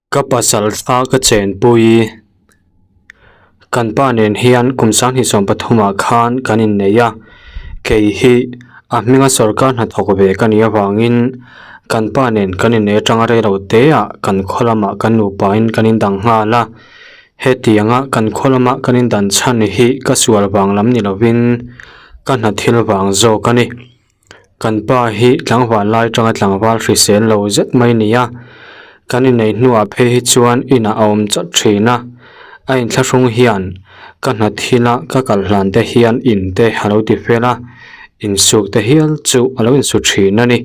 Ka pasal thla ka chenpui. Kan pa nen hian kum 2023 ah khan kan innei a, kei hi a hminga sawrkar hnathawk ve ka nih avangin kan pa nen kan innei atanga rei lo te ah kan khaw lamah kan nupain kan indang nghal a. Hetianga kan khaw lama kan indan chhan hi ka sual vang lam ni lovin ka hna thil vang zawk a ni. Kan pa hi tlangval lai atanga tlangval hrisel lo zet mai a ni a, kan inneih hnuah phei hi chuan inah a awm chawt thin a, a inthlahrung hian ka hna thila ka kal hlan te hian in te a lo ti fel a, insuk te hial chu a lo insu thin a ni.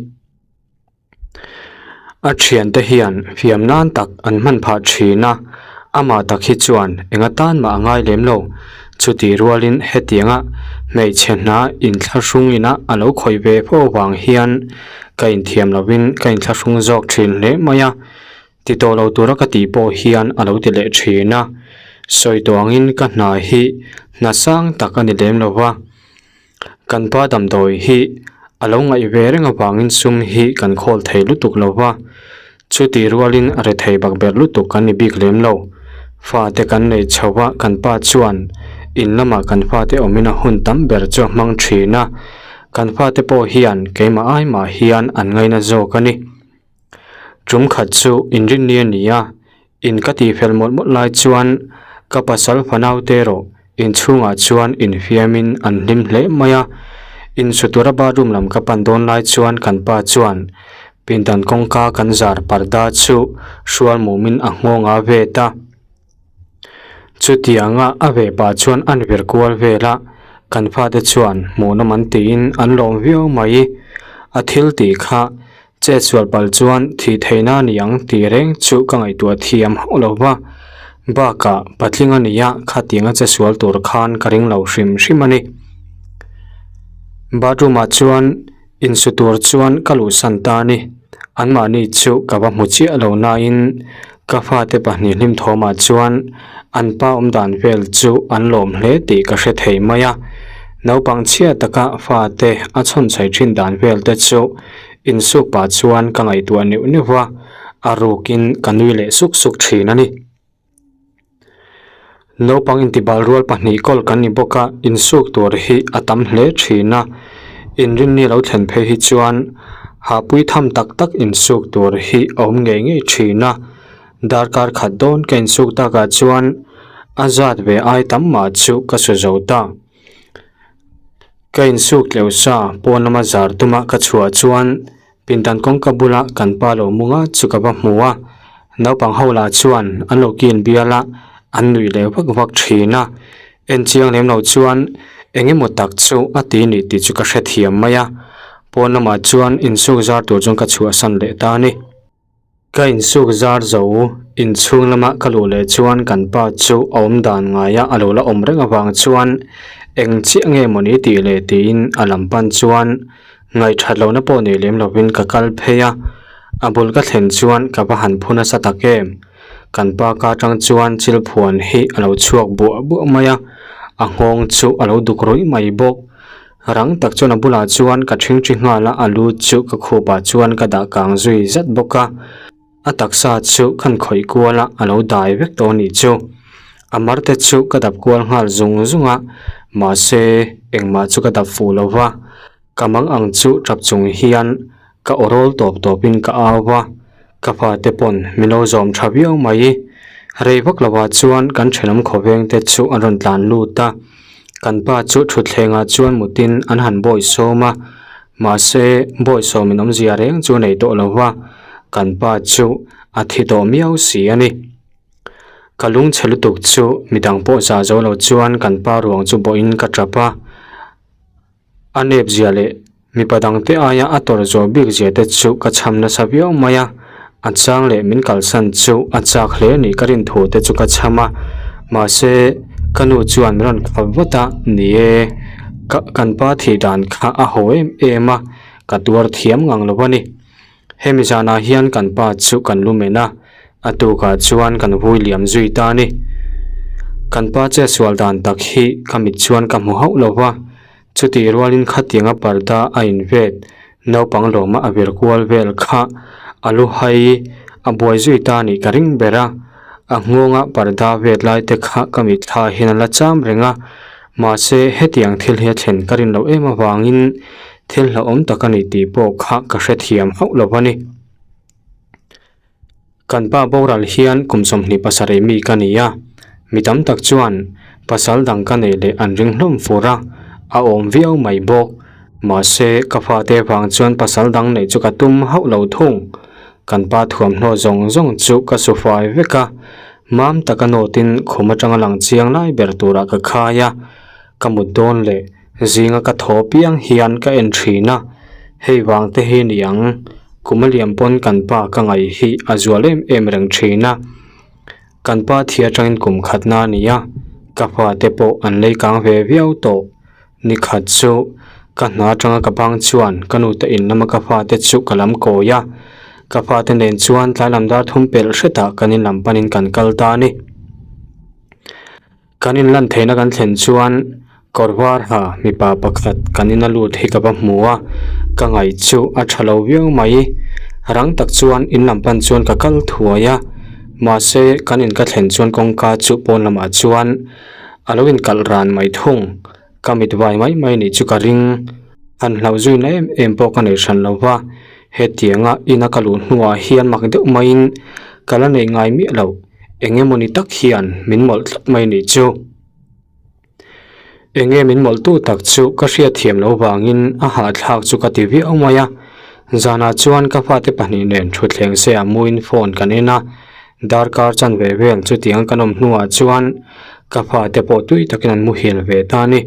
A thiante hian fiam nan tak an hman phah thin a, amah tak hi chuan eng atan mah a ngai lem lo. Chutih rualin hetianga hmeichhe hna inthlahrung ina a lo khawih ve fo avang hian ka inthiam lovin ka inthlahrung zawk thin hle mai a, ti tawh lo tura ka tih pawh hian a lo ti leh thin a. Sawi tawh angin ka hna hi hna sang tak a ni lem lo va. Kan pa damdawi hi a lo ngaih ve reng avangin sum hi kan khawl thei lutuk lo va, chutih rualin a rethei bak ber lutuk kan ni bik lem lo. Fate kan nei chho va, kan pa chuan in lamah kan fate awmin a hun tam ber chu a hmang thin a, kan fate pawh hian keimah ai mah hian an ngaina zawk a ni. Tum khat chu inrinni a ni a, In ka tih fel mawlh mawlh lai chuan ka pasal fanau te erawh inchhungah chuan infiamin an hlim hle mai a. Insu tura bathroom lam ka pan dawn lai chuan kan pa chuan pindan kawngka kan zar parda chu hrual mumin a nghawng a vet a. Chutianga a ve pah chuan an vir kual vel a, kan fate chuan hmuhnawm an tiin an lawm viau mai. A thil tih kha Chetsual pal chuan thih theihna a ni ang tih reng chu ka ngaihtuah thiam hauh lo va, bakah patling a nia khatianga chetsual tur khan ka ring lo hrim hrim a ni. Bathroom ah chuan insu tur chuan ka luhsan ta a ni, anmahni chu ka va hmu chiah lo nain ka fate pahnih hlim thawmah chuan an pa awm dan vel chu an lawm hle tih ka hre thei mai a, naupang chhia taka fate a chhawn chhaih thin dan vel te chu Insuk pah chuan ka ngaihtuah neuh neuh va, a rukin ka nui leh suk suk thin a ni. Naupang intibal rual pahnih kawl kan ni bawk a, insuk tur hi a tam hle thin a. Inrinni lo thlen phei hi chuan hahpui tham tak tak insuk tur hi a awm ngei ngei thin a. Darkar khat dawn ka insuk takah chuan a zat ve ai tam mah chu ka su zo ta. Ka insuk tleuh sa pawn lama zar tuma ka chhuah chuan pindan kawngka bula kan pa lo munga chu ka va hmu a, naupang ho lah chuan an lo kin bial a, an nuih leh vak vak thin a, en chiang lem lo chuan eng emaw tak chu a ti nih tih chu ka hrethiam mai a, pawn lamah chuan insuk zar tur chuan ka chhuahsan leh ta a ni. Ka insuk zar zo, inchhung lama ka luh leh chuan kan pa chu a awm dan ngaia a lo la awm reng avang chuan eng chiah nge mawni tih leh tiin a lam pan chuan ngaihthat lohna pawh nei lem lovin ka kal phei a, a bul ka thlen chuan ka va han phu nasa tak em. Kan pa ka atang chuan chil phuan hi a lo chhuak buah buah mai a, a nghawng chu a lo duk ruih mai bawk. Rang tak chuan a bulah chuan ka ṭhingṭhi nghal a, a lu chu ka khupah chuan ka dah kang zui zat bawk a. A taksa chu khan khawih kual a, a lo dai vek tawh a nih chu. A mar te chu ka dap kual nghal zung zung a, mahse engmah chu ka dap fuh lo va. Ka mang ang chu ṭap chung hian ka aw rawl tawp tawpin ka au va, ka fate pawn min lo zawm ṭha viau mai. Rei vak lovah chuan kan ṭhenawm khawveng te chu an rawn tlan lut a. Kan pa chu thutthlengah chuan mutin an han bawi sawm a, mahse bawi sawmin awmzia reng chu a nei tawh lo va, kan pa chu a thi tawh miau si a ni. Ka lungchhe lutuk chu midang pawh zah zo lo chuan kan pa ruang chu bawhin ka tap a. A nep zia leh mipa dangte aia a tawrh zawh bik zia te chu ka chham nasa viau mai a, a chang leh min kalsan chu a chak hle nih ka rin thu te chu ka chham a, mahse ka nu chuan min rawn khap vat a, ni e, ka kan pa thih dan kha a haw em em a, ka tuar thiam ngang lo a ni. Hemi zanah hian kan pa chu kan lu men a, a tukah chuan kan vui liam zui ta a ni. Kan pa che sual dan tak hi ka mit chuan ka hmu hauh lo va, chutih rualin khatianga parda a invet naupang lawma a vir kual vel kha a lu hai A buai zui ta a nih ka ring ber a, a nghawnga parda vet lai te kha ka mitthla hian a la cham reng a, mahse hetiang thil hi a thlen ka rin loh em avangin thil hlauhawm tak a ni tih pawh kha ka hrethiam hauh lo a ni. Kan pa boral hian kum 27 mi ka ni a, mi tam tak chuan pasal dang ka neih leh an ring hlawm fur a, a awm viau mai bawk. Mahse, ka fate vang chuan pasal dang neih chu ka tum hauh lo thung. Kan pa thuamhnaw zawng zawng chu ka su fai vek a, mam taka nawtin khum atanga lang chiang lai ber turah ka khai a, ka mut dawn leh Zinga ka thaw piang hian ka en thin a, hei vang te hi ni ang, kum a liam pawn kan pa ka ngaih hi a zual em em reng thin a. Kan pa thi atangin kum khatna a ni a, ka fa te pawh an lei kang ve viau tawh. Ni khat chu ka hna atanga ka bang chuan ka nu te in lama ka fa te chu ka lam kawi a, ka fa te nen chuan tlai lam dar thum pelh hretah kan in lam panin kan kal ta a ni. Kan inlan theihna kan thlen chuan kawr var ha mipa pakhat kan ina lut hi ka va hmu a, ka ngaih chu a tha lo viau mai. Rang tak chuan in lam pan chuan ka kal thuai a, mahse kan in ka thlen chuan kawngka chu pawn lamah chuan a lo inkalh ran mai thung. Ka mit vai mai mai nih chu ka ring. Han hlauh zuina em em pawh ka nei hran lo va, hetianga ina ka luh hnuah hian mak deuh maiin ka la nei ngai miah lo. Eng emawni tak hian min mawlh tlat mai nih chu. Eng nge min mawlh tu tak chu ka hriat thiam loh vangin a hahthlak chu ka ti viau mai a. Zanah chuan ka fate pahnih nen thutthleng se ah muin phone kan en a, darkar chanve vel chutiang kan awm hnuah chuan ka fate pawh tui takin an muhil ve ta a ni.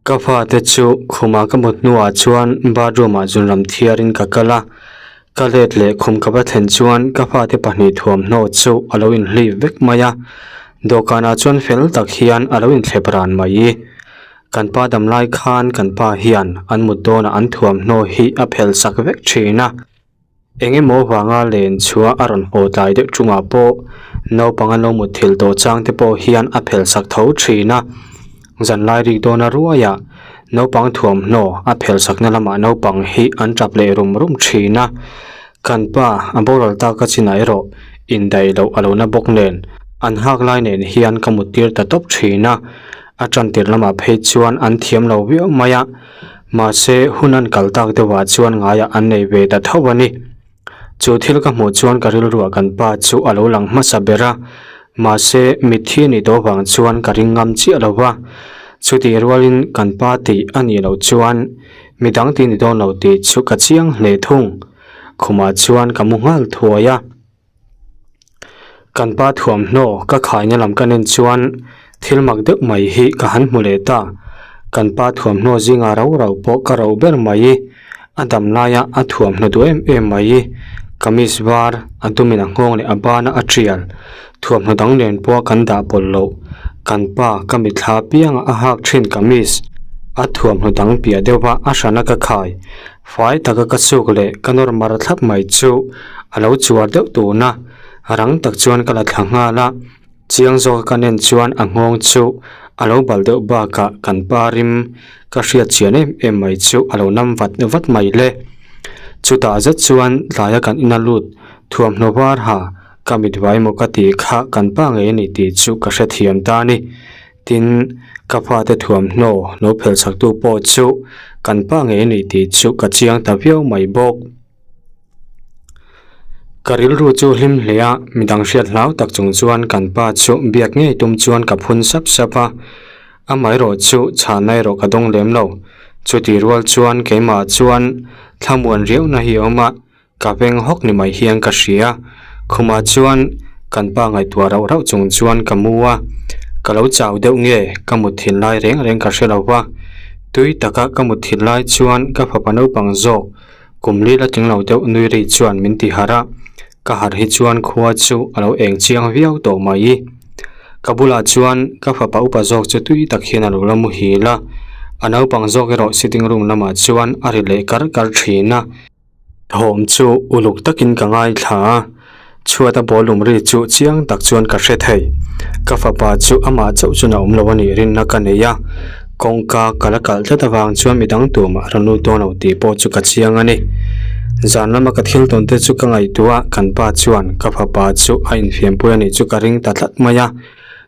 Ka fate chu khumah ka mut hnuah chuan bathroom ah zunram thiarin ka kal a, ka let leh khum ka va thlen chuan ka fate pahnih thuamhnaw chu a lo inhlip vek mai a, dawhkanah chuan fel tak hian a lo inthlep ran mai. Kan pa dam lai khan kan pa hian an mut dawnah an thuamhnaw hi a phelh sak vek thin a. Eng emaw vanga len chhuah a rawn haw tlai deuh chungah pawh naupang an lo mut thil tawh chang te pawh hian a phel sak tho thin a. Zanlai rik dawna ruaiah naupang thuamhnaw a phel sakna lamah naupang hi an tap leh rum rum thin a. Kan pa a boral tak a chinah erawh indaih loh a lo na bawk nen an hak lai nen hian ka mut tir ta tawp thin a. A tantir lamah phei chuan an thiam lo viau mai a. Mahse, hun an kal tak deuhah chuan ngaiah an nei ve ta tho a ni. Chu thil ka hmuh chuan ka rilruah kan pa chu a lo lang hmasa ber a, mahse mitthi a nih tawh vang chuan ka ring ngam chiah lo va. Chutih rualin kan pa tih a nih loh chuan midang tih ni dawn lo tih chu ka chiang hle thung. Khumah chuan ka mu nghal thuai a. Kan pa thuamhnaw ka khaina lam ka nen chuan thil mak deuh mai hi ka han hmu leh ta. Kan pa thuamhnaw zinga rau rau pawh ka rauh ber mai. A dam laia a thuamhnaw duh em em mai. Kamis var a dumin a nghawng leh a bana a tial. Thuamhnaw dang nen pawha kan dah pawlh loh. Kan pa ka mitthla pianga a hak thin kamis a thuamhnaw dang piah deuha a hrana ka khai. Fai taka ka chuk leh ka nawr mar thlap mai chu a lo chuar deuh tun a, rang tak chuan ka la thla nghal a, chiang zawka ka nen chuan a nghawng chu a lo bal deuh bakah kan pa rim ka hriat chian em em mai chu a lo nam vat vat mai le. Chutah zet chuan tlaia kan ina lut thuamhnaw var ha ka mit vai maw ka tih kha kan pa ngei a ni tih chu ka hrethiam ta a ni. Tin, ka fate thuamhnaw lo phelh chaktu pawh chu kan pa ngei a ni tih chu ka chiang ta viau mai bawk. Ka rilru chu hlim hle a, midang hriat hlau tak chung chuan kan pa chu biak ngei tum chuan ka phun sap sap a, amaherawh chu chhahna erawh ka dawng lem lo. Chutih rual chuan keimah chuan thlamuan riauhna hi a awm a, Ka veng hawk ni mai hian ka hria. Khumah chuan kan pa ngaihtuah rauh rauh chung chuan ka mu a, ka lo chau deuh nge ka mut thin lai reng reng ka hre lo va. Tui taka ka mut thin lai chuan ka fapa naupang zawk kum li la tling lo deuh nui ri chuan min ti harh a, ka harh hi chuan khua chu a lo eng chiang viau tawh mai. Ka bulah chuan ka fapa upa zawk chu tui tak hian a lo la muhil a, a naupang zawk erawh sitting room lamah chuan a ri leh kar kar thin a. Thawm chu uluk takin ka ngaithla a, chhuat a bawlum ri chu chiang tak chuan ka hre thei. Ka fapa chu amah chauh chuan a awm lo a nih rinna ka nei a, kawngka ka la kalh tlat avang chuan midang tumah a rawn lut dawn lo tih pawh chu ka chiang a ni. Zan lama ka thil tawn te chu ka ngaihtuah a, kan pa chuan ka fapa chu a infiampui a nih chu ka ring ta tlat mai a.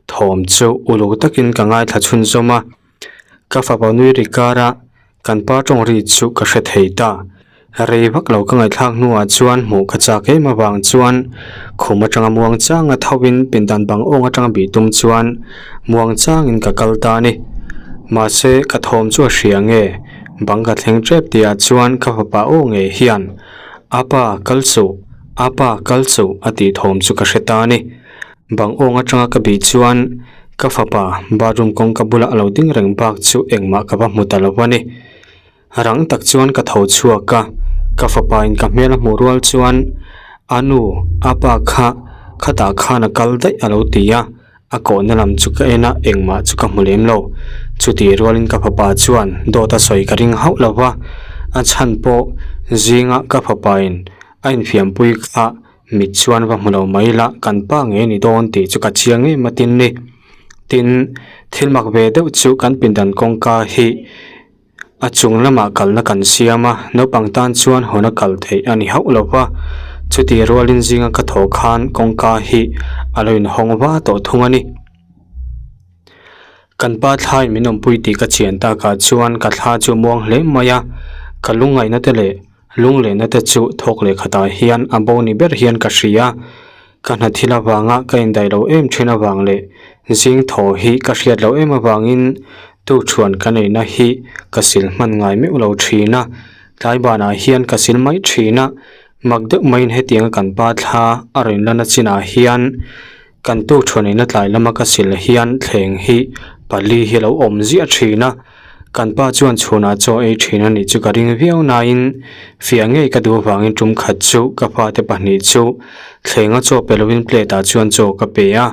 Thawm chu uluk takin ka ngaithla chhunzawm a. Ka fapa nui ri kar a, kan pa tawng ri chu ka hre thei ta. Rei vak lo ka ngaihthlak hnuah chuan hmuh ka chak em avang chuan khum atanga muang changa tho in pindan bang awng atanga bih tum chuan muang changin ka kal ta a ni. Mahse ka thawm chu a hria nge bang ka thleng tep tihah chuan ka fapa aw ngei hian A pa kal suh, a pa kal suh a tih thawm chu ka hre ta a ni. Bang awng atanga ka bih chuan ka fapa bathroom kawngka bulah a lo ding reng bak chu engmah ka va hmu ta lo a ni. Rang tak chuan ka tho chhuak a, ka fapa in ka hmel a hmuh rual chuan a nu a pa kha khatah khan a kal daih a lo ti a, a kawhna lam chu ka en a engmah chu ka hmu lem lo. Chutih rualin ka fapa chuan dawt a sawi ka ring hauh lo va, a chhan pawh zinga ka fapa in a infiampui kha mit chuan va hmu lo mai la kan pa ngei ni dawn tih chu ka chiang em a tin ni. Tin, thil mak ve deuh chu kan pindan kawngka hi A chung lamah kalna kan siam a, naupang tan chuan hawn a kal theih a ni hauh lo va. Chutih rualin zinga ka thawh khan kawngka hi a lo inhawng va tawh thung a ni. Kan pa thlaiin min awmpui tih ka chian takah chuan ka thla chu muang hle mai a, ka lungngaihna te leh lunglehna te chu thawk leh khatah hian a bo ni ber hian ka hria. Ka hna thil avanga ka indaih lo em thin avang leh zing thaw hi ka hriat loh em avangin tukṭhuan ka neihna hi ka sil hman ngai meuh lo thin a, tlai banah hian ka sil mai thin a, mak deuh maiin hetianga kan pa thla a rawn lan a chinah hian kan tukṭhuan neihna tlai lama ka sil hian thleng hi pali hi a lo awm ziah thin a. Kan pa chuan chhunah chaw ei thin a nih chu ka ring viau nain fiah ngei ka duh avangin tum khat chu ka fate pahnih chu thlenga chaw pe lovin plate ah chuan chaw ka pe a.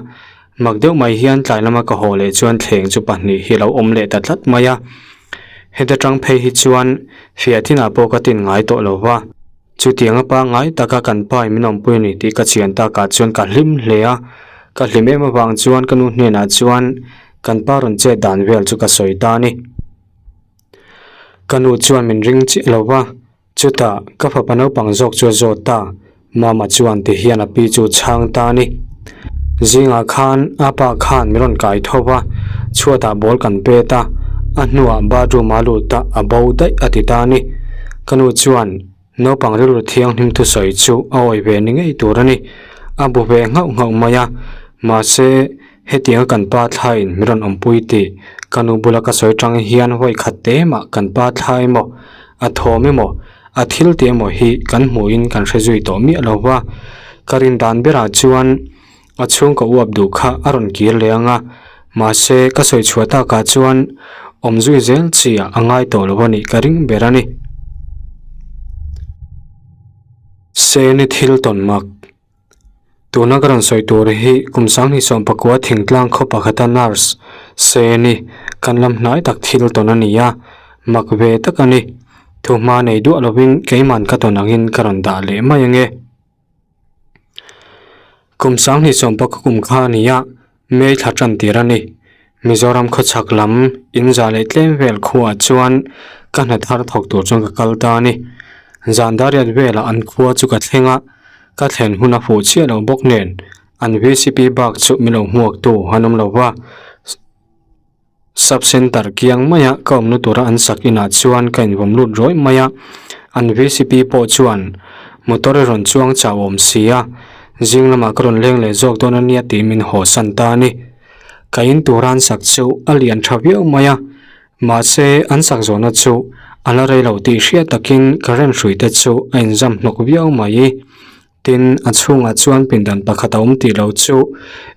Mak deuh mai hian tlai lama ka haw leh chuan thleng chu pahnih hi a lo awm leh ta tlat mai a. Heta tang phei hi chuan fiah thinah pawh ka tin ngai tawh lo va. Chutiang a pangngai taka kan pa in min awmpui a ni tih ka chian takah chuan ka hlim hle a, ka hlim em avang chuan ka nu hnenah chuan kan pa rawn chet dan vel chu ka sawi ta a ni. Ka nu chuan min ring chiah lo va, chutah ka fapa naupang zawk chu a zawt ta, Mama chuan ti hian a pi chu chhang ta a ni. Zingah khan a pa khan min rawn kai tho va, chhuatah ball kan pet a, a hnuah bathroom a lut a, a bo daih a ti ta a ni. Ka nu chuan naupang rilru thianghlim thusawi chu a awih ve ni ngei tur a ni. A bu ve nghauh nghauh mai a, mahse hetianga kan pa thlaiin min rawn awmpui tih ka nu bula ka sawi tang hian vawi khat te mah kan pa thla emaw, a thawm emaw, a thil tih emaw hi kan hmuhin kan hre zui tawh miah lo va. Ka rin dan berah chuan A chhungkaw uap duh kha a rawn kir leh ang a, mahse ka sawi chhuah takah chuan awm zui zel chi ah a ngai tawh lo a nih ka ring ber a ni. Seni thil tawn mak. Tuna ka rawn sawi tur hi kum sanghnih sawmpakua thingtlang khaw pakhata nurse Seni kan lam hnai tak thil tawn a ni a, mak ve tak a ni. Thuhma nei duah lovin keiman ka tawn angin ka rawn dah leh mai ange. Kum sanghnih sawmpaka kum kha a ni a, May thla tan tir a ni. Mizoram khawchhak lam in za leh tlem vel khuaah chuan ka hna thar thawk tur chuan ka kal ta a ni. Zan dariat velah an khua chu ka thleng a, ka thlen hun a fuh chiah lo bawk nen an vcp bak chu min lo hmuaktu an awm lo va. Sub Centre kiang maia ka awmna tura an sak inah chuan ka invawm lut rawih mai a, an vcp pawh chuan motor i rawn chuang chau awm si a, zing lamah ka rawn leng leh zawk dawn a nia tih min haw san ta a ni. Ka in tura an sak chu a lian tha viau mai a, mahse an sak zawhna chu a la rei lo tih hriat takin current hrui te chu a inzam hnawk viau mai. Tin, a chhungah chuan pindan pakhat a awm tih loh chu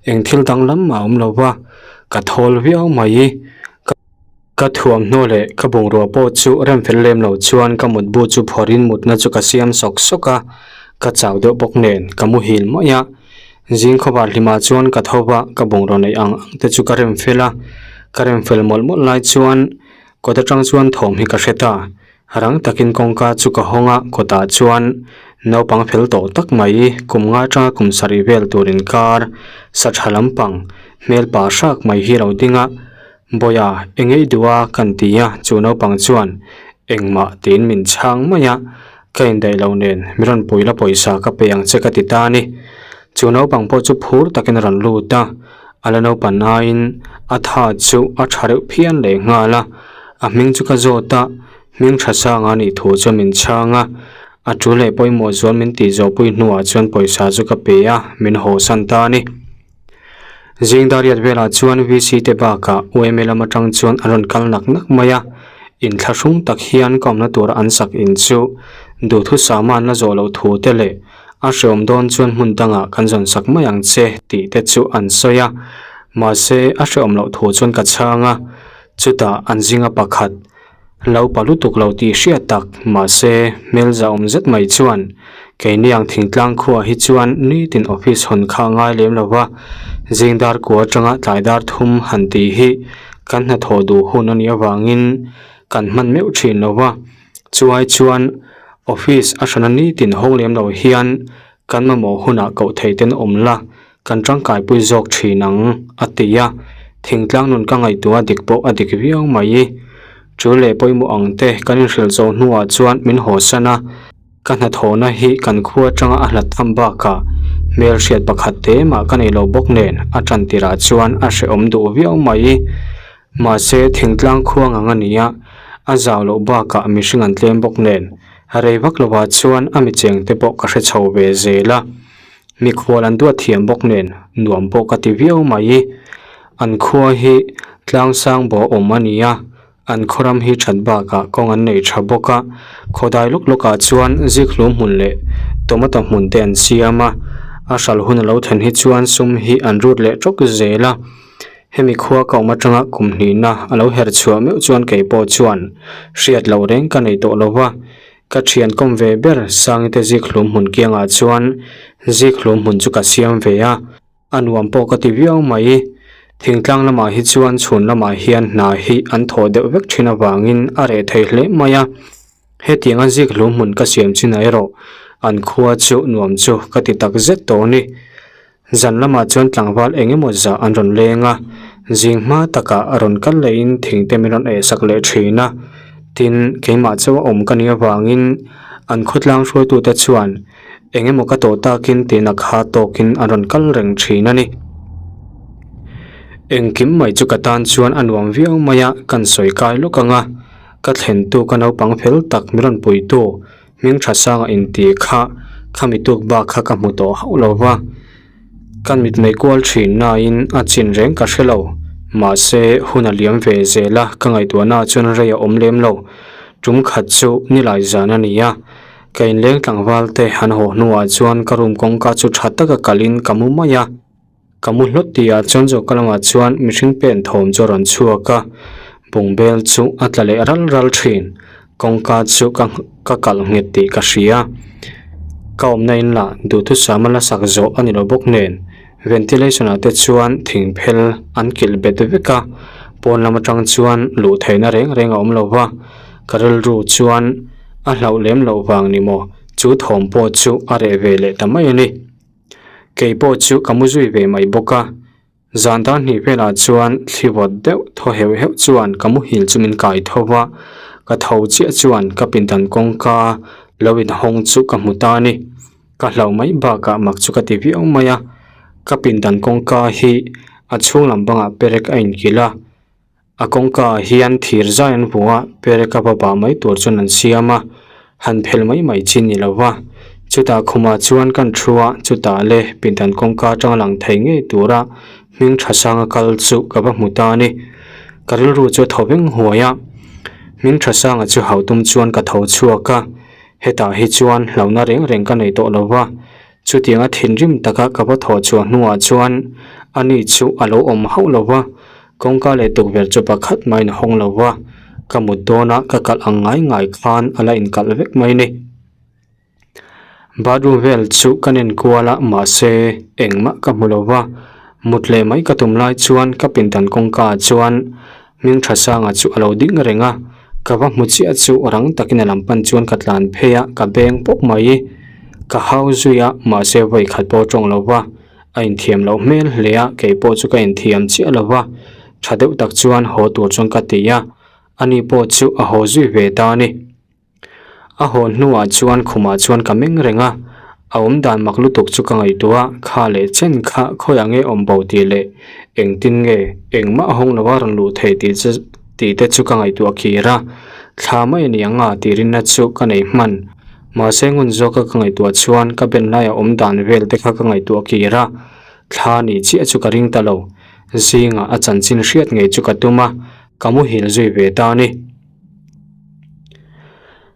eng thil danglam mah a awm lo va, ka thawl viau mai. Ka thuamhnaw leh ka bungrua pawh chu rem fel lem lo chuan ka mutbu chu phawrhin mutna chu ka siam sawk sawk a, ka chau deuh bawk nen ka muhil mai a. Zing khawvar hlimah chuan ka tho va, ka bungrua neih ang ang te chu ka rem fel a, ka rem fel mawlh mawlh lai chuan kawt atang chuan thawm hi ka hre ta. Rang takin kawngka chu ka hawng a, kawtah chuan naupang fel tawh tak mai, kum nga atanga kum sarih vel tur inkar sa tha lampang hmel pa hrak mai hi a lo ding a, Bawiha, eng ei duh a? kan ti a, chu naupang chuan engmah tiin min chhang mai a. Ka indaih lo nen mi rawn pui la pawisa ka pe ang che ka ti ta a ni. Chu naupang pawh chu phur takin a rawn lut a, a la naupan aiin a tha chu a tha reuh phian leh nghal a. A hming chu ka zawt a, hming tha sang a nih thu chuan min chhang a. A tul leh pawimawh zual min tih zawhpui hnuah chuan pawisa chu ka pe a, min hawsan ta a ni. Zing dariat velah chuan VC te bakah UMA lam atang chuan an rawn kal nak nak mai a, inthlahrung tak hian ka awmna tura an sak in chu duhthusama an la zawh loh thu te leh a hreawm dawn chuan hmun dangah kan zawn sak mai ang che tih te chu an sawi a, mahse a hreawm loh thu chuan ka chhang a, chutah an zinga pakhat Lo pa lutuk lo tih hriat tak, mahse hmel zahawm zet mai chuan keini ang thingtlang khuaah hi chuan nitin office hawn kha a ngai lem lo va, zing dar kua atanga tlai dar thum han tih hi kan hnathawh duh hun a nih avangin kan hman meuh thin lo va, chuai chuan office a hrana nitin hawng lem lo hian kan mamawh hunah koh thei ten awm la, kan tangkaipui zawk thin ang, a ti a. Thingtlang nun ka ngaihtuah dik pawh a dik viau mai. Tul leh pawimawh ang te kan inhrilh zawh hnuah chuan min hawsan a, ka hnathawhna hi kan khua atanga a hlat tham bakah hmelhriat pakhat te mah ka nei lo bawk nen a tan tirah chuan a hrehawm duh viau mai. Mahse thingtlang khua ngang a ni a, a zau loh bakah mihring an tlem bawk nen rei vak lovah chuan a micheng te pawh ka hre chho ve zel a. Mikhual an duat thiam bawk nen nuam pawh ka ti viau mai. An khua hi tlang sang bawh awm a ni a, an khawram hi that bakah kawng an nei tha bawk a. Khawdai lawk lawkah chuan zikhlum hmun leh tomato hmun te an siam a, a hral hun a lo thlen hi chuan sum hi an rut leh tawk zel a. Hemi khua ka awm atanga kum hnihna a lo her chhuah meuh chuan kei pawh chuan hriat loh reng ka nei tawh lo va. Ka thian kawm ve ber Sangite zikhlum hmun kiangah chuan zikhlum hmun chu ka siam ve a, a nuam pawh ka ti viau mai. Thingtlang lamah hi chuan chhun lamah hian hna hi an thawh deuh vek thin avangin a reh thei hle mai a. Hetianga zikhlum hmun ka siam chinah erawh an khua chu nuam chu ka ti tak zet tawh a ni. Zan lamah chuan tlangval eng emaw zah an rawn leng a, zing hma takah a rawn kal lehin thing te min rawn eh sak leh thin a. Tin, keimah chauh a awm ka nih avangin an khawtlang hruaitute chuan eng emaw ka tawh takin tiin a kha tawkin an rawn kal reng thin a ni. Engkim mai chu ka tan chuan a nuam viau mai a, kan sawi kai lawk ang a, ka thlentu ka naupang fel tak min rawn puitu Hming tha sanga intih kha khami tuk bak kha ka hmu tawh hauh lo va, ka mitmei kual thin nain a chin reng ka hre lo. Mahse, hun a liam ve zel a, ka ngaihtuahna chuan rei a awm lem lo. Tum khat chu nilai zan a ni a, ka inleng tlangval te han haw hnuah chuan ka room kawngka chu tha taka kalin ka mu mai a. Ka mu hlawt tihah chuan choka lamah chuan mihring pen thawm chu a rawn chhuak a, bungbel chu a tla leh ral ral thin. Kawngka chu ka ka kalh nghet tih ka hria. Ka awmna in lah duhthusam a la sak zawh a ni lo bawk nen ventilation ah te chuan thing phel an kilh bet vek a, pawn lam atang chuan luh theihna reng reng a awm lo va, ka rilru chuan a hlauh lem loh vang ni maw chu thawm pawh chu a reh ve leh ta mai a ni. Kei pawh chu ka mu zui ve mai bawk a, zan dar hnih velah chuan thli vawt deuh thaw heuh heuh chuan ka muhil chu min kai tho va, ka tho chiah chuan ka pindan kawngka lo inhawng chu ka hmu ta a ni. Ka hlauh mai bakah mak chu ka ti viau mai a, ka pindan kawngka hi a chhung lam bangah perek a inkilh a, A kawngka ah hian thir zai an hmu a, perek a va bah mai tur chuan an siam a, han phel mai mai chi ni lo va. Chutah khumah chuan kan thu a, chutah le pindan kawngka atanga lang thei ngei tura hming tha sanga kal chu ka va hmu ta a ni. Ka rilru chu a thaw veng huai a, hming tha sanga chu hau tum chuan ka tho chhuak a, hetah hi chuan hlauhna reng reng ka nei tawh lo va, Chutianga thinrim taka ka va thawh chhuah hnuah chuan ani chu a lo awm hauh lo va, kawngka leh tukverh chu pakhat maiin a hawng lo va, ka mut dawna ka kalh ang ngai ngai khan a la inkalh vek mai ni. Bathroom vel chu ka nen kual a, mahse engmah ka hmu lo va, mut leh mai ka tum lai chuan ka pindan kawngka ah chuan Hming tha sanga chu a lo ding reng a, ka va hmu chiah chu rang takin a lam pan chuan ka tlan phei a, ka beng pawp mai. Ka hau zui a, mahse vawi khat pawh tawng lo va, a inthiam loh hmel hle a, kei pawh chu ka inthiam chiah lo va, tha deuh tak chuan haw tur chuan ka ti a, ani pawh chu a haw zui ve ta a ni. A haw hnuah chuan khumah chuan ka meng reng a, a awm dan mak lutuk chu ka ngaihtuah a, kha leh chen kha khawiah nge awm bo tih leh engtin nge engmah hawng lova rawn luh thei tih chu tih te chu ka ngaihtuah khir a, thla mai a ni ang a tih rinna chu ka nei hman. Mahse ngun zawka ka ngaihtuah chuan ka ben laia awm dan vel te kha ka ngaihtuah kir a, thla nih chiah chu ka ring ta lo. Zingah a chanchin hriat ngei chu ka tum a, ka muhil zui ve ta a ni.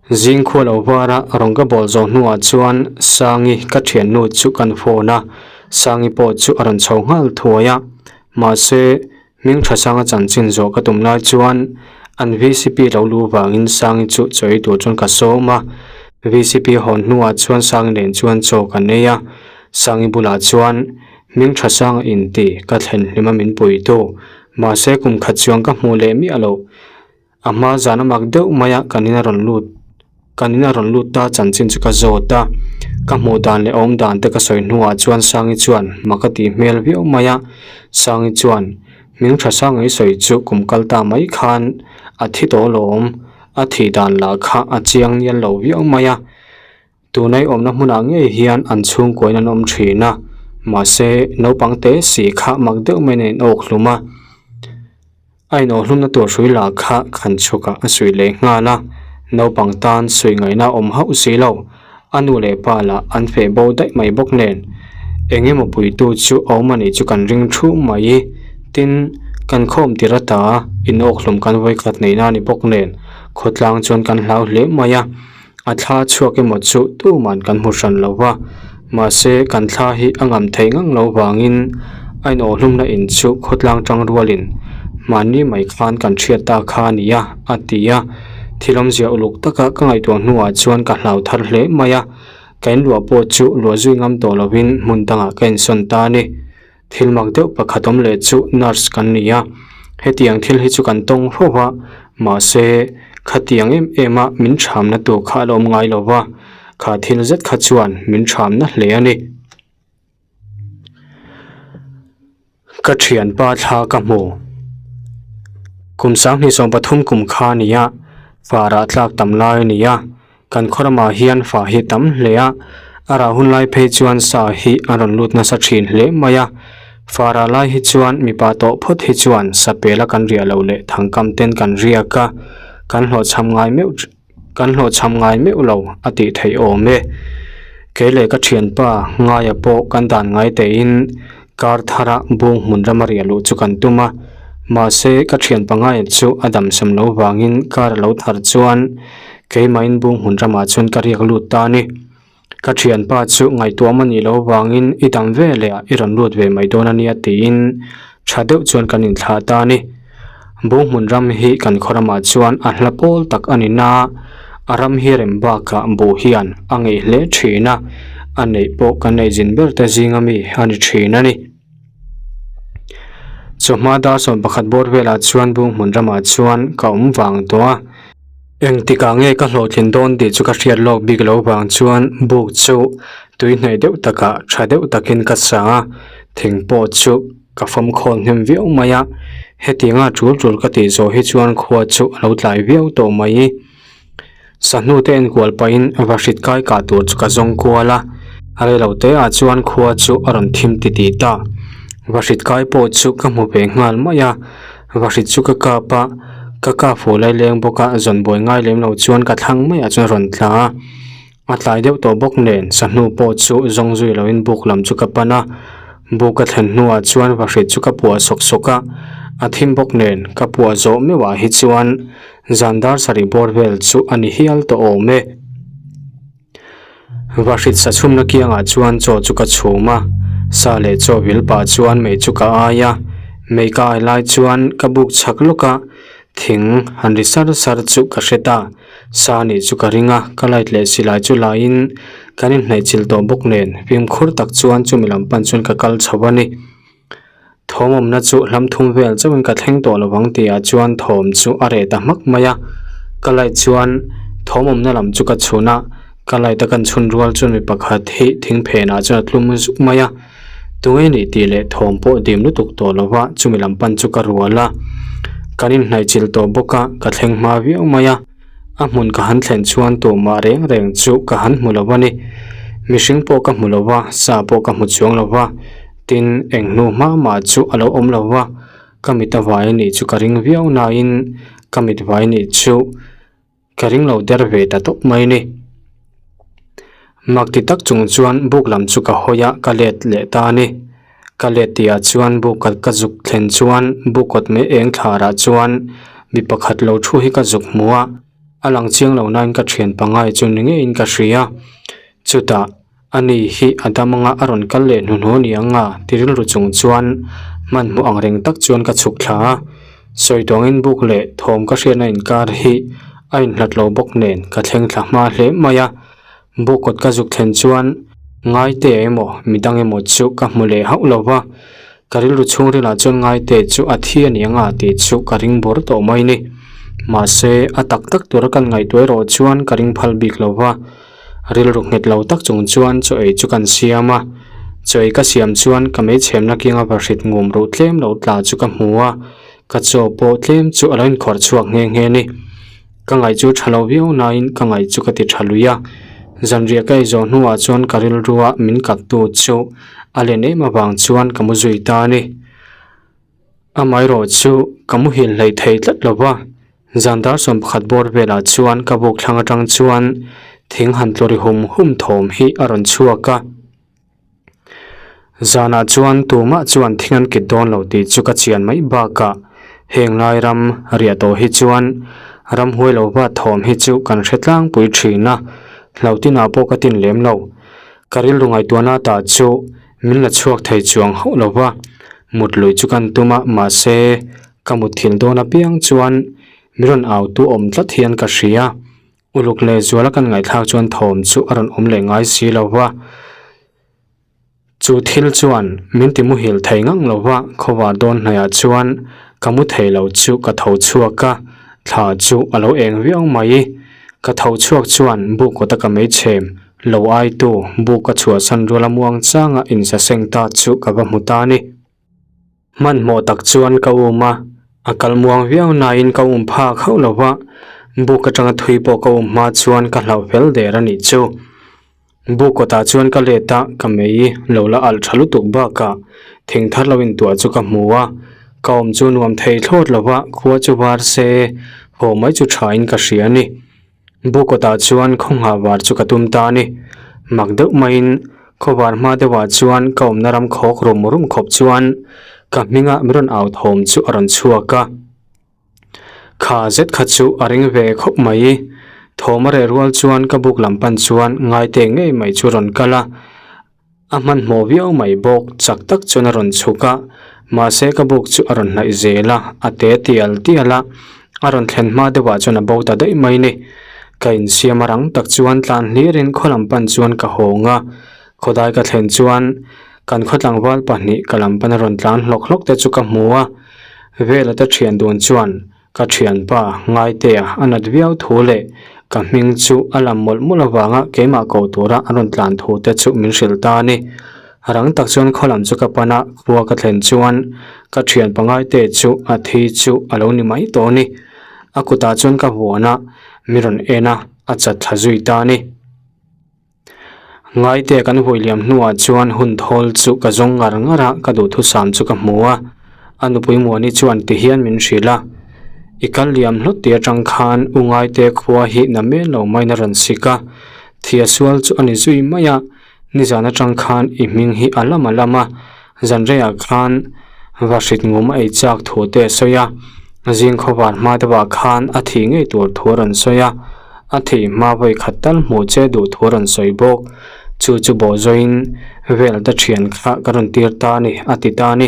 Zing khua lo vara rawn ka bawl zawh hnuah chuan Sangi ka thiannu chu kan phone a, Sangi pawh chu a rawn chho nghal thuai a, mahse hming tha sanga chanchin zawh ka tum lai chuan an vcp lo lu vangin Sangi chu chaw ei tur chuan ka sawm a, vcp hawn hnuah chuan Sangi nen chuan chaw kan ei a, Sangi bulah chuan hming tha sanga inti ka thlen hlim a min puitu, mahse kum khat chuan ka hmuh leh miah loh. A hma zan a mak deuh mai a kan in a rawn lut kan in a rawn lut ta chanchin chu ka zawt a ka hmuh dan leh awm dan te ka sawi hnuah chuan Sangi chuan mak a tih hmel viau mai a Sangi chuan hming tha Sangi sawi chu kum kal ta mai khan a thi tawh lawm a thih dan lah kha a chiang nial lo viau mai a. Tunai awmna hmunah ngei hian an chhungkuain an awm thin a, mahse naupang te si kha mak deuh maiin a inawk hlum a, a inawh hlumna tur hrui lah kha khan chhukah a suih leh nghal a, naupang tan suih ngaihna a awm hauh si lo, a nu leh pa lah an feh bo daih mai bawk nen eng emaw puitu chu a awm a nih chu kan ring thu mai, tin kan khawm tir ata inawk hlum kan vawikhat neihna a ni bawk nen khawtlang chuan kan hlau hle mai a. A thla chhuak emaw chu tuman kan hmu hran lo va, mahse kan thla hi a ngam thei ngang lo vangin a inawhhlumna in chu khawtlang tang rualin mahni mai khan kan hriat ta kha a ni a, a ti a. Thil awmzia uluk taka ka ngaihtuah hnuah chuan ka hlau thar hle mai a, ka inluah pawh chu luah zui ngam tawh lovin hmun dangah ka insawn ta a ni. Thil mak deuh pakhat awm leh chu nurse kan ni a, hetiang thil hi chu kan tawng hlauh a, mahse khatiang em em a min thamna tur kha a la awm ngai lo va, kha thil zet kha chuan min thamna hle a ni. Ka thianpa thla ka hmu. Kum 2023 kum kha a ni a, farah tlak tam lai a ni a. Kan khaw ramah hian fa hi tam hle a, a rah hun lai phei chuan sa hi a rawn lut nasa thin hle mai a. Fa rah lai hi chuan mipa tawh phawt hi chuan sa pela kan riah loh leh thangkam ten kan riak a, kan hlawhchham ngai meuh kan hlawhchham ngai meuh lo a tih theih awm e. Kei leh ka thianpa Ngaia pawh kan dan ngai tein kar thara bung hmun rama riah luh chu kan tum a, mahse ka thianpa Ngaia chu a damsam lo vangin kar a lo thar chuan Keimahin bung hmun ramah chuan ka riak lut ta a ni. Ka thianpa chu ngaihtuah a nih loh avangin i dam ve leh ah i rawn lut ve mai dawn a nia tiin tha deuh chuan kan inthlah ta a ni. Bung hmun ram hi kan khaw ramah chuan a hla pawl tak a ni na, a ram hi rem bakah buh hian a ngeih hle thin a, a neih pawh kan neih zin ber te zinga mi a ni thin a ni. Chawhma dar 11 bawr velah chuan bung hmun ramah chuan ka awm vang tawh a. Engtikah nge ka hlawhtlin dawn tih chu ka hriat lawk bik lo vang chuan buk chu tui hnaih deuh takah tha deuh takin ka sa a, thing pawh chu ka fawm khawl hnem viau mai a. Hetianga tul tul ka tih zawh hi chuan khua chu a lo tlai viau tawh mai. Sahnu te enkual pahin vahrit kai kah tur chu ka zawng kual a, reilo te ah chuan khua chu a rawn thim ti tih ta. Vahrit kai pawh chu ka hmu ve nghal mai a, vahrit chu ka kap a, ka kap fuh lai leng bawk a, zawn buai ngai lem lo chuan ka thlang maiah chuan a rawn tla a. A tlai deuh tawh bawk nen sahnu pawh chu zawng zui loin buk lam chu ka pan a, buk ka thlen hnuah chuan vahrit chu ka puah sawk sawk a, a thim bawk nen ka puah zawh meuhah hi chuan zan dar sarih bawr vel chu a ni hial tawh awm e. Vahrit sa chhumna kiangah chuan chaw chu ka chhum a, sa leh chaw vil pah chuan mei chu ka ai a, mei ka ai lai chuan ka buk chhak lawk a, thing han ri sar sar chu ka hre ta. Sa nih chu ka ring a, ka light leh silai chu laiin kan inhnaih chilh tawh bawk nen fimkhur tak chuan chumi lam pan chuan ka kal chho a ni. Thawm awmna chu hlam thum vel chauhin ka thleng tawh lovang tihah chuan thawm chu a reh ta hmak mai a, ka light chuan thawm awmna lam chu ka chhun a, ka light a kan chhun rual chuan mi pakhat hi thing phenah chuan a tlum zuk mai a, tunge nih tih leh thawm pawh dim lutuk tawh lova chumi lam pan chu ka rual a, kan inhnaih chilh tawh bawk a, ka thleng hma viau mai a. A hmun ka han thlen chuan tumah reng reng chu ka han hmu lo a ni. Mihring pawh ka hmu lo va, sa pawh ka hmu chuang lo va, tin, eng hnu hma mah chu a lo awm lo va. Ka mit a vai a nih chu ka ring viau nain ka mit vai nih chu ka ring lo der ve ta tawp mai ni. Mak ti tak chung chuan buk lam chu ka hawi a, ka let leh ta a ni. Ka let tihah chuan buk khat ka zuk thlen chuan buk kawt mai eng thlarah chuan mi pakhat lo thu hi ka zuk hmu a, a lang chiang lo nain ka thian pangai chu ni ngeiin ka hria. Chutah ani hi a dam anga a rawn kal leh hnuhnawh ni ang a ti rilru chung chuan hmanhmawh ang reng tak chuan ka chhuk thla a. Sawi tawngin buk leh thawm ka hriatna inkar hi a inhlat lo bawk nen ka thleng thla hma hle mai a. Buk kawt ka zuk thlen chuan Ngaite emaw midang emaw chu ka hmu leh hauh lo va, ka rilru chhungrilah chuan Ngaite chu a thi a ni anga tih chu ka ring bawr tawh mai ni. Mahse, a tak tak tura kan ngaihtuah erawh chuan ka ring phal bik lo va, rilru nghet lo tak chung chuan chaw ei chu kan siam a. Chaw ei ka siam chuan ka meichhemna kianga vahrit ngum ruh tlem lo tla chu ka hmu a, ka chaw pawh tlem chu a lo inkhawrh chhuak nghe nghe a ni. Ka ngaih chu tha lo viau nain ka ngaih chu ka ti tha lui a. Zanriah ka ei zawh hnuah chuan ka rilrua min kaptu chu a len em avang chuan ka mu zui ta a ni. Amaherawh chu ka muhil hlei thei tlat lo va, zan dar 11 bawr velah chuan ka buk thlang atang chuan thing han tlu ri hum hum thawm hi a rawn chhuak a. Zanah chuan tumah chuan thing an kit dawn lo tih chu ka chian mai bakah heng lai ram riah tawh hi chuan ramhuai lo va thawm hi chu kan hre tlangpui thin a, hlautinah pawh ka tin lem lo. Ka rilru ngaihtuahna tah chu min la chhuak thei chuang hauh lo va, mut lui chu kan tum a mahse ka mut thil dawn apiang chuan min rawn au tu awm tlat hian ka hria. Uluk leh zuala kan ngaihthlak chuan thawm chu a rawn awm leh ngai si lo va, chu thil chuan min ti muhil thei ngang lo va, khawvar dawn hnaiah chuan ka mu thei lo chu ka tho chhuak a, thla chu a lo eng viau mai. Ka tho chhuak chuan buk kawta ka meichhem lo aitu buk ka chhuahsan ruala muang changa insaseng ta chu ka va hmu ta a ni. Hmanhmawh tak chuan ka um a, a kal muang viau nain ka um phak hauh lo va, buk atanga thui pawh ka um hma chuan ka hlauh fel der a nih chu. Buk kawtah chuan ka let a, ka mei lo la alh tha lutuk bakah thing thar lo intuah chu ka hmu a, ka awm chu nuam thei thlawt lo va, khua chu var se haw mai chu tha in ka hria a ni. Bukawtah chuan khawnghah var chu ka tum ta a ni. Mak deuh maiin khawvar hma deuhah chuan ka awmna ram khawk rum rum khawp chuan ka hminga min rawn au thawm chu a rawn chhuak a. Kha zet kha chu a ring ve khawp mai. Thawm a reh rual chuan ka buk lam pan chuan ngaite ngei mai chu a rawn kal a. A hmanhmawh viau mai bawk, chak tak chuan a rawn chhuk a, mahse ka buk chu a rawn hnaih zel a, a te tial tial a, a rawn thlen hma deuhah chuan a bo ta daih mai ni. Ka insiam a rang tak chuan tlan hlirin khaw lam pan chuan ka hawng a, khawdai ka thlen chuan kan khaw tlangval pahnih ka lam pan a rawn tlan hlawk hlawk te chu ka hmu a, Vela te thian dun chuan Ka thianpa Ngaitea a nat viau thu leh ka hming chu a lam mawlh mawlh avanga keimah ko tura a rawn tlan thu te chu min hrilh ta a ni. Rang tak chuan khaw lam chu ka pan a, khua ka thlen chuan ka thianpa Ngaitea chu a thi chu a lo ni mai tawh a ni. A kutah chuan ka vuan a, mi rawn en a, a chat thla zui ta a ni. Ngaite kan hui liam hnuah chuan hun thawl chu ka zawng ngar ngar a, ka duhthusam chu ka hmu a. A nupui Muani chuan ti hian min hrilh a, I kal liam hlawt tih atang khan u Ngaite khua hi na mel lo maiin a rawn sik a, thia sual chu a ni zui mai a, nizan atang khan i hming hi a lam a lam a, Zanreiah khan vahrit ngum a ei chak thu te a sawi a, zing khawvar hma deuhah khan a thih ngei tur thu a rawn sawi a, a thih hma vawi khat tal hmuh che duh thu a rawn sawi bawk. Chu chu bawhzawiin vel te thian kha ka rawn tir ta a ni, a ti ta a ni.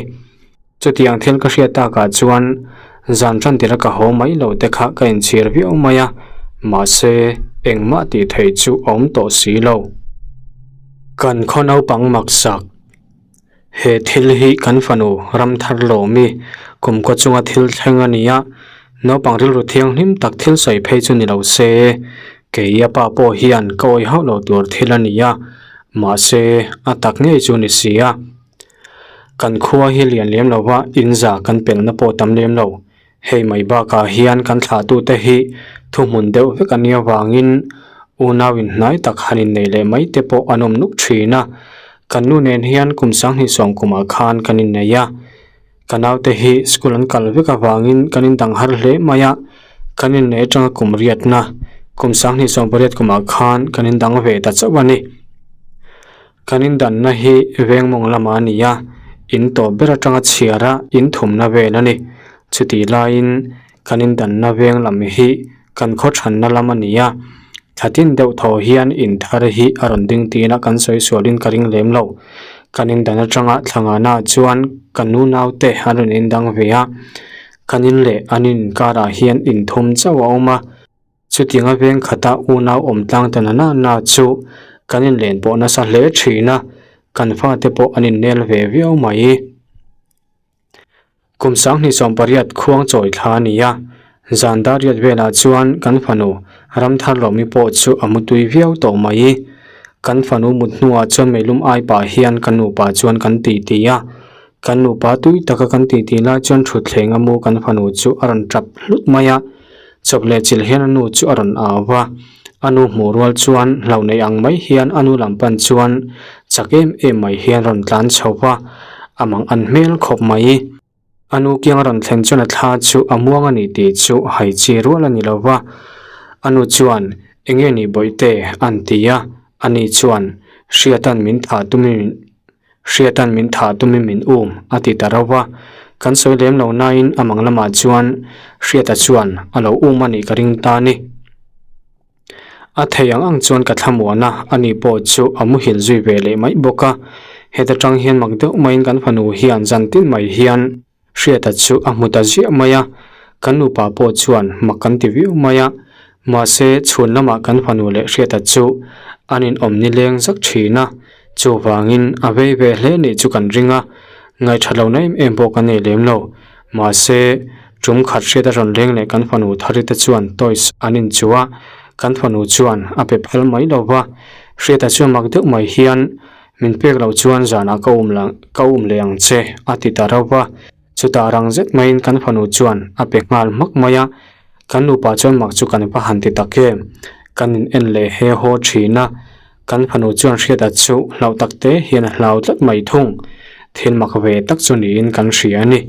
Chutiang thil ka hriat takah chuan zan tan tira ka haw mai lo te kha ka inchhir viau mai a, mahse engmah tih theih chu a awm tawh si lo. Kan khaw naupang maksak. He thil hi kan fanu Ramthar Lawmi kumkaw chunga thil thleng a ni a, naupang rilru thianghlim tak thil sawi phei chu ni lo se, kei a pa pawh hian ka awih hauh lo tur thil a ni a, mahse a tak ngei chu ni si a. Kan khua hi lian lem lo va, inza kan pelna pawh tam lem lo. Hei mai bakah hian kan thlahtute hi Thuhmun deuh vek a nia vangin unau inhnai tak han innei leh mai te pawh an awm nuk thin a. Kan nu nen hian kum sanghnih sawm kumah khan kan innei a. Ka naute hi school an kal vek avangin kan indang har hle mai a, kan innei atanga kum riatna kum sanghnih 80 kumah khan kan indang ve ta chauh a ni. Kan indanna hi veng mawng lamah a ni a, in tawp ber atanga chhiar a in thumna vel a ni. Chutih laiin kan indanna veng lam hi kan khaw thanna lam a ni a, thlatin deuh thaw hian in thar hi a rawn ding tiin a kan sawi sualin ka ring lem lo. Kan indan atanga thlangana chuan ka nu naute an rawn indang ve a, kan in leh an inkarah hian in thum chauh a awm a. Chutianga veng khata unau awm tlang ta na na na chu kan inlen pawh nasa hle thin a, kan fate pawh an innel ve viau mai. Kum 2018 khuang chawi thla a ni a, zan dar riat velah chuan kan fanu Ramthar Lawmi pawh chu a mutui viau tawh mai. Kan fanu mut hnuah chuan meilum ai pah hian ka nupa chuan kan titi a, kan nupa tui taka kan titi lai chuan thutthleng a mu kan fanu chu a rawn tap hlut mai a. Chawp leh chilh hian a nu chu a rawn au va, a nu hmuh rual chuan hlauh neih ang mai hian a nu lam pan chuan chak em em mai hian rawn tlan chho va, a mang an hmel khawp mai. A nu kiang a rawn thlen chuan a thla chu a muang a ni tih chu hai chi rual a ni lo va, a nu chuan eng nge ni bawihte an ti a, ani chuan Hriata'n min thah tumin Hriata'n min thah tumin min um a ti ta rauh va, kan sawi lem lo nain a mang lamah chuan Hriata chuan a lo um a nih ka ring ta a ni. A thei ang ang chuan ka thlamuan a, ani pawh chu a muhil zui ve leh mai bawk a. Heta tang hian mak deuh maiin kan fanu hian zan tin mai hian Hriata chu a hmu ta ziah mai a, kan nupa pawh chuan mak kan ti viau mai a, mahse chhun lamah kan fanu leh Hriata chu an inawm nileng zak thin a, chuvangin a vei ve hle nih chu kan ring a, ngaihthat lohna em em pawh kan nei lem lo. Mahse, tum khat Hriata rawn leng leh kan fanu Thari te chuan toys an inchuh a, kan fanu chuan a pe phal mai lo va, Hriata chuan mak deuh mai hian Min pek loh chuan zanah ka um la ka um leh ang che a ti ta rauh va, chutah rang zet maiin kan fanu chuan a pe nghal hmak mai a, kan nupa chuan mak chu kan va han ti tak em, kan in en leh he haw thin a, kan fanu chuan hriata chu hlauh tak te hian a hlau tlat mai thung, thil mak ve tak chu niin kan hria a ni.